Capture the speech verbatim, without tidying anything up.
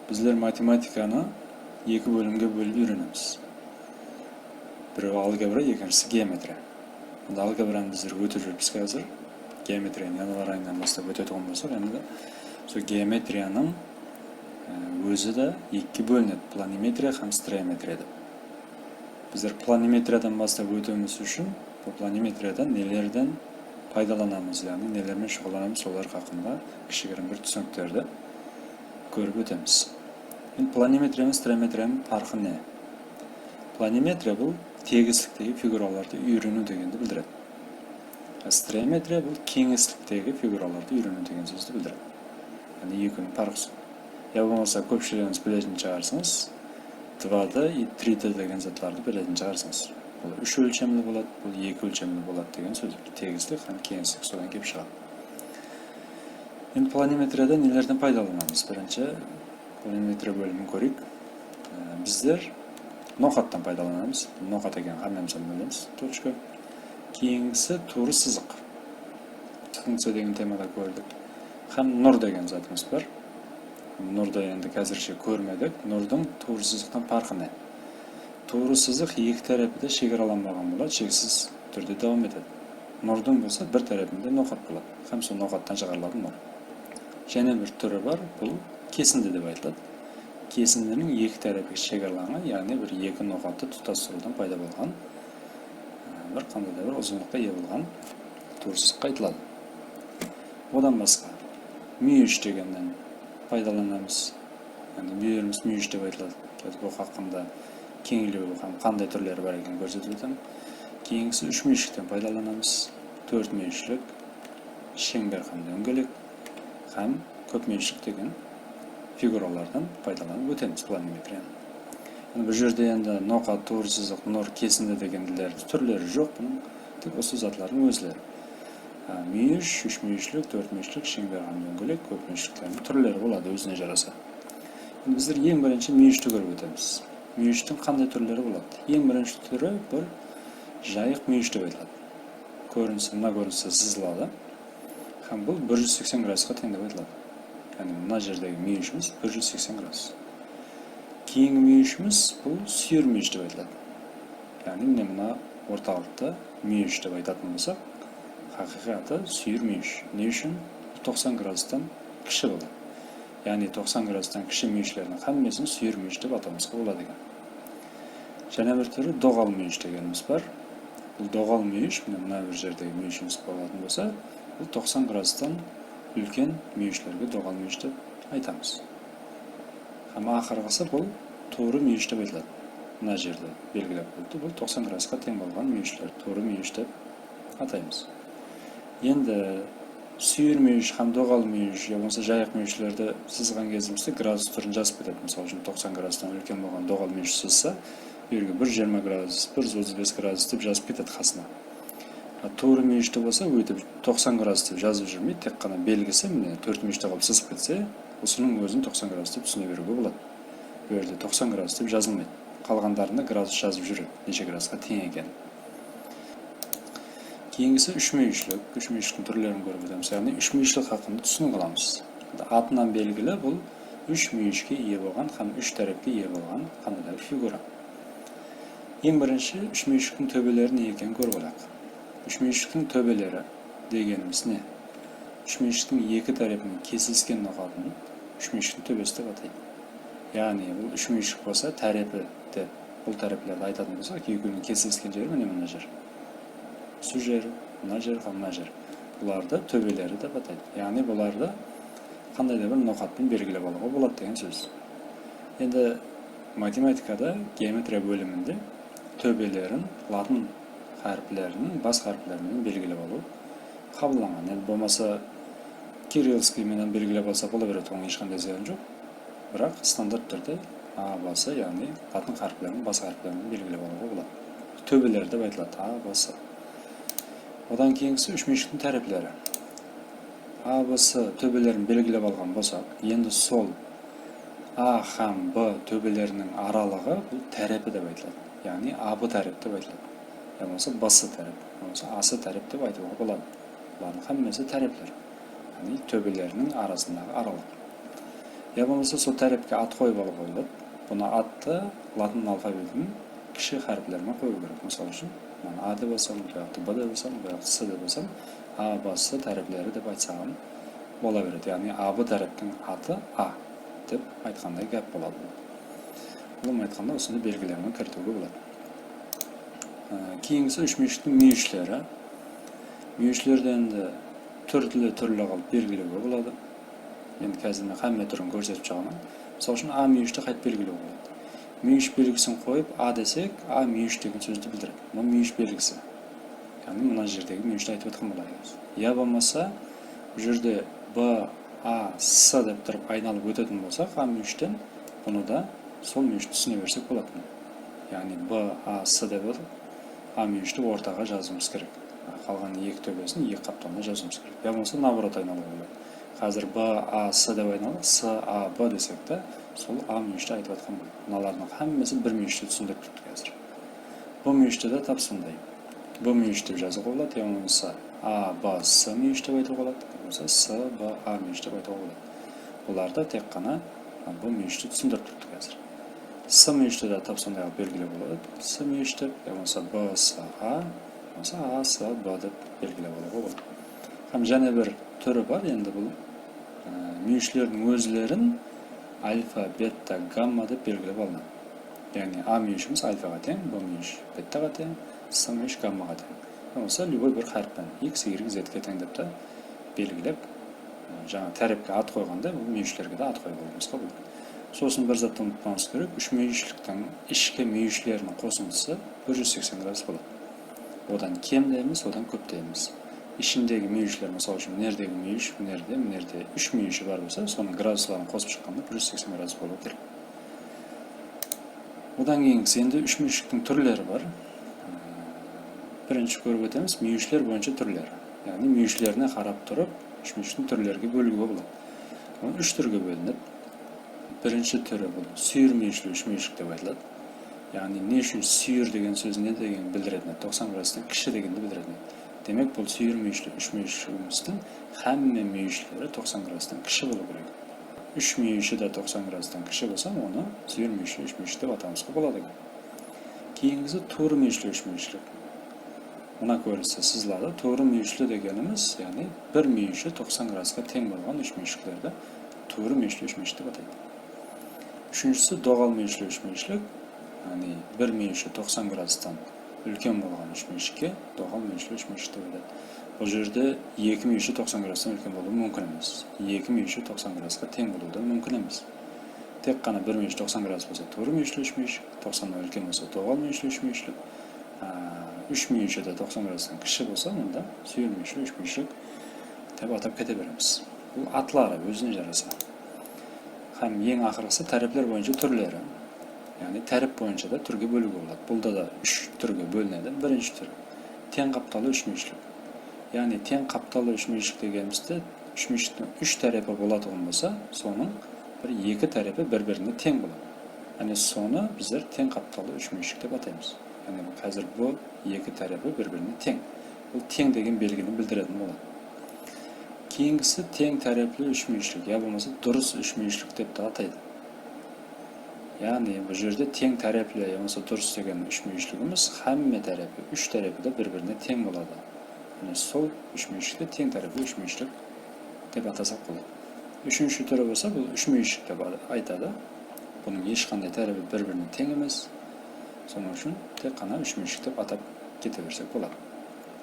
Bizler matematikanı eki bólimge bólip úyrenemiz. Birewi algebra, ekinshisi geometriya. Endi algebranı bizler ótip júrmiz házir. Geometriyanı yanvar ayınan baslap ótetuǵın bolsaq, endi sol geometriyanıń, e, ózi de ekige bólinedi, planimetriya hám stereometriya dep. Bizler planimetriyadan baslap ótiwimiz ushın bul planimetriyada nelerden paydalanamız, yaǵnıy nelermen shuǵıllanamız, solar haqqında kishigirim bir túsiniklerdi kórip ótemiz. Endi planimetriya menen stereometriyanıń parqı ne? Planimetriya bul tegisliktegi figuralardı úyreniw degendi bildiredi. A stereometriya bul keńisliktegi figuralardı úyreniw degen sózdi bildiredi. Yaǵnıy ekewiniń parqı sol. Ya bolmasa kópshiligińiz biletin shıǵarsıńız, два D и три D degen zatlardı biletin shıǵarsıńız. Bul úsh ólshemli boladı, bul eki ólshemli boladı degen sóz. Tegislik hám keńislik sodan kelip shıǵadı. Endi planimetriyada nelerden paydalanamız? Birinshi, planimetriya bólimin kóreyik. Ee, bizler noqattan paydalanamız. Noqat ekenin hámmemiz hám bilemiz. Точка. Keyingisi tuwrı sızıq. Funkciya degen temada kórdik. Hám nur degen zatımız bar. Nurdı endi házirshe kórmedik. Nurdıń tuwrı sızıqtan parqı ne? Tuwrı sızıq eki tárepi de shegaralanbaǵan boladı, sheksiz túrde dawam etedi. Nurdıń bolsa bir tárepinde noqat boladı, hám sol noqattan shıǵarıladı nur. Jáne bir túri bar, bul kesindi dep aytıladı. Kesindiniń eki tárepi shegaralanǵan, yaǵnıy bir eki noqattı tutastırıwdan payda bolǵan, e, bir qanday da bir uzınlıqqa iye bolǵan tuwrı sızıqqa aytıladı. Odan basqa múyesh degennen paydalanamız. Endi múyeshimiz múyesh dep aytıladı. Házir bul haqqında keńlew hám qanday túrleri bar ekenin kórsetip ótemen. Keyingisi úsh múyeshlikten paydalanamız. Tórt múyeshlik, sheńber hám dóńgelek hám kóp múyeshlik degen figuralardan paydalanıp ótemiz planimetriyanı. Endi bul jerde endi noqat, tuwrı sızıq, nur, kesindi degenlerdiń túrleri joq bunıń, tek usı zatlardıń ózleri. Ha, múyesh, úsh múyeshlik, tórt múyeshlik, sheńber hám dóńgelek, kóp múyeshliklerdiń túrleri boladı ózine jarasa. Endi bizler eń birinshi múyeshti kórip ótemiz. Múyeshtiń qanday túrleri boladı? Eń birinshi túri bir jayıq múyesh dep aytıladı. Kórinisi, mına kóriniste sızıladı. Hám bul bir júz seksen gradusqa teń dep aytıladı. Yaǵnıy mına jerdegi múyeshimiz bir júz seksen gradus. Keyingi múyeshimiz bul súyir múyesh dep aytıladı. Yaǵnıy mine mına ortalıqtı múyesh dep aytatın bolsaq, haqıyqatı súyir múyesh. Ne ushın? Bul toqsan gradustan kishi boladı. Yaǵnıy toqsan gradustan kishi múyeshlerdiń hámmesin súyir múyesh dep atawımızǵa boladı eken. Jáne bir túri doǵal múyesh degenimiz bar. Bul doǵal múyesh, mine mına bir jerdegi múyeshimiz bolatuǵın bolsa, bul toqsan gradustan úlken múyeshlerge doǵal múyesh dep aytamız. Hám aqırǵısı bul tuwrı múyesh dep aytıladı. Mına jerde belgilep qoyıptı. Bul toqsan gradusqa teń bolǵan múyeshler tuwrı múyesh dep ataymız. Endi súyir múyesh hám doǵal múyesh ya bolmasa jayıq múyeshlerdi sızǵan gezimizde gradus túrin jazıp ketedi. Mısal ushın, toqsan gradustan úlken bolǵan doǵal múyesh sızsa, bul jerge bir júz jigirma gradus, bir júz otız bes gradus dep jazıp ketedi qasına. A tuwrı múyeshti bolsa óytip toqsan gradus dep jazıp júrmey, tek ǵana belgisi, mine, tórt múyeshte qılıp sızıp ketse, usınıń ózin toqsan gradus dep túsine beriwge boladı. Bul jerde toqsan gradus dep jazılmaydı. Qalǵanlarında gradus jazıp júredi, neshe gradusqa teń ekenin. Keyingisi úsh múyeshlik. Úsh múyeshliktiń túrlerin kórip ótemiz. Yaǵnıy úsh múyeshlik haqqında túsinik alamız. Atınan belgili, bul úsh múyeshke iye bolǵan hám úsh tárepke iye bolǵan qanday da bir figura. Eń birinshi úsh múyeshliktiń tóbeleri ne ekenin kórip alayıq. Úsh múyeshliktiń tóbeleri degenimiz ne? Úsh múyeshliktiń eki tárepiniń kesilisken noqatın úsh múyeshliktiń tóbesi dep ataydı. Yaǵnıy bul úsh múyeshlik bolsa, tárepi dep bul táreplerdi aytatın bolsaq, ekewiniń kesilisken jeri mine mına jer. Usı jer, mına jer hám mına jer. Bulardı tóbeleri dep ataydı. Yaǵnıy bulardı qanday da bir noqat penen belgilep alıwǵa boladı degen sóz. Endi matematikada geometriya bóliminde tóbelerin latın háripleriniń bas háripleri menen belgilep alıw qabıllanǵan. Endi bolmasa kirillskiy menen belgilep alsa bola beredi, onıń hesh qanday zıyanı joq. Biraq standart túrde A, B, C, yaǵnıy latın háripleriniń bas háripleri menen belgilep alıwǵa boladı. Tóbeleri dep aytıladı, A, B, C. Odan keyingisi úsh múyeshliktiń tárepleri. A, B, C tóbelerin belgilep alǵan bolsaq, endi sol A hám B tóbeleriniń aralıǵı bul tárepi dep aytıladı. Yaǵnıy A B tárep dep aytıladı. Ya bolmasa B C tárep, ya bolmasa A C tárep dep aytıwǵa boladı. Bulardıń hámmesi tárepler. Yaǵnıy tóbeleriniń arasındaǵı aralıq. Ya bolmasa sol tárepke at qoyıp alıwǵa boladı. Bunı attı latın alfavitiniń kishi háripleri menen qoyıw kerek. Mısal ushın, mına A dep alsam, bu jaqtı B dep alsam, bu jaqtı S dep alsam, A, B, S tárepleri dep aytsaǵan bola beredi. Yaǵnıy A, B táreptiń atı A dep aytqanday gáp boladı. Ulıwma aytqanda, usınday belgilerdi kiritiwge boladı. Á, keyingisi úshmúyeshliktiń múyeshleri. Múyeshlerdi endi túrli-túrli qılıp belgilewge boladı. Endi házir men hámme túrin kórsetip shıǵaman. Mısal ushın, A múyeshti qáytip belgilewge boladı. Múyesh belgisin qoyıp, A desek, A múyesh degen sózdi bildiredi. Bul múyesh belgisi. Yaǵnıy, mına jerdegi múyeshti aytıp atqan bolamız. Ya bolmasa, bul jerde B, A, S dep turıp aynalıp ótetin bolsaq, A múyeshten, bunı da sol múyeshti túsine bersek boladı. Yaǵnıy, B, A, S dep alıp, A múyeshti ortaǵa jazıwımız kerek. Qalǵan eki tóbesin eki qaptalına jazıwımız kerek. Ya bolmasa, наоборот aynalıwǵa boladı. Házir B, A, S dep aynalıp, S, A, B desek te, sol A múyeshti aytıp atqan boladı. Mınalardıń hámmesi bir múyeshti túsindirip turıptı házir. B múyeshti de tap sonday. B múyesh dep jazıwǵa boladı, ya bolmasa A, B, S múyesh dep aytıwǵa boladı, ya bolmasa S, B, A múyesh dep aytıwǵa boladı. Bulardı tek ǵana, a, B múyeshti túsindirip turıptıq házir. S múyeshti de tap sonday qılıp belgilep boladı. S múyesh dep, ya bolmasa B, S, A, ya bolmasa A, S, B dep belgilep alıwǵa boladı. Hám jáne bir túri bar, endi bul, e, múyeshlerdiń ózlerin alfa, beta, gamma dep belgilep alınadı. Yaǵnıy A múyeshimiz alfaǵa teń, B múyesh betaǵa teń, S múyesh gammaǵa teń. Ya bolmasa любой bir hárip penen, X, Y, Z ke teń dep te belgilep, e, jańa tárepke at qoyǵanday, bul múyeshlerge de at qoyıp alıwımızǵa boladı. Sosın bir zattı umıtpawımız kerek, úshmúyeshliktiń ishki múyeshleriniń qosındısı bir júz seksen gradus boladı. Odan kem de emes, odan kóp te emes. Ishindegi múyeshler, mısal ushın, mınerdegi múyesh, mınerde, mınerde úsh múyeshi bar bolsa, sonıń gradusların qosıp shıqqanda bir júz seksen gradus bolıwı kerek. Odan keyingisi endi úshmúyeshliktiń túrleri bar. Birinshi kórip ótemiz, múyeshler boyınsha túrleri. Yaǵnıy múyeshlerine qarap turıp, úshmúyeshliktiń túrlerge bóliwge boladı. Ol úsh túrge bólinedi. Birinshi túri bul súyir múyeshli úshmúyeshlik dep aytıladı. Yaǵnıy ne ushın súyir degen sóz ne degendi bildiredi? Toqsan gradustan kishi degendi bildiredi. Demek, bul súyir múyeshli úshmúyeshligimizdiń hámme múyeshleri toqsan gradustan kishi bolıw kerek. Úsh múyeshi de toqsan gradustan kishi bolsa, onı súyir múyeshli úshmúyeshlik dep atawımızǵa boladı eken. Keyingisi tuwrı múyeshli úshmúyeshlik. Mına kóriniste sızıladı. Tuwrı múyeshli degenimiz, yaǵnıy bir múyeshi toqsan gradusqa teń bolǵan úshmúyeshliklerdi tuwrı múyeshli úshmúyeshlik dep ataydı. Úshinshisi doǵal múyeshli úshmúyeshlik, yaǵnıy bir múyeshi toqsan gradustan úlken bolǵan úshmúyeshlikke doǵal múyeshli úshmúyeshlik dep aytadı. Bul jerde eki múyeshi toqsan gradustan úlken bolıwı múmkin emes. Eki múyeshi toqsan gradusqa teń bolıwı da múmkin emes. Tek ǵana bir múyesh toqsan gradus bolsa, tuwrı múyeshli úshmúyeshlik, toqsannan úlken bolsa, doǵal múyeshli úshmúyeshlik, á, úsh múyeshi de toqsan gradustan kishi bolsa, onda súyir múyeshli úshmúyeshlik dep atap kete beremiz. Bul atları ózine jarasa. Hám eń aqırǵısı tárepler boyınsha túrleri. Yaǵnıy tárep boyınsha da túrge bóliwge boladı. Bunda da úsh túrge bólinedi. Birinshi túr. Teń qaptallı úshmúyeshlik. Yaǵnıy teń qaptallı úshmúyeshlik degenimizde úshmúyeshliktiń úsh tárepi bolatuǵın bolsa, sonıń bir eki tárepi bir-birine teń boladı. Yaǵnıy sonı bizler teń qaptallı úshmúyeshlik dep ataymız. Yaǵnıy házir bul eki tárepi bir-birine teń. Bul teń degen belgini bildiretin boladı. Keyingisi teń tárepli úshmúyeshlik ya bolmasa durıs úshmúyeshlik dep te ataydı. Yaǵnıy bul jerde teń tárepli ya bolmasa durıs degen úshmúyeshligimiz hámme tárepi, úsh tárepi de bir-birine teń boladı. Mine sol úshmúyeshlikti teń tárepli úshmúyeshlik dep atasaq boladı. Úshinshi túri bolsa bul úshmúyeshlik dep aytadı. Bunıń hesh qanday tárepi bir-birine teń emes. Sonıń ushın tek ǵana úshmúyeshlik dep atap kete bersek boladı.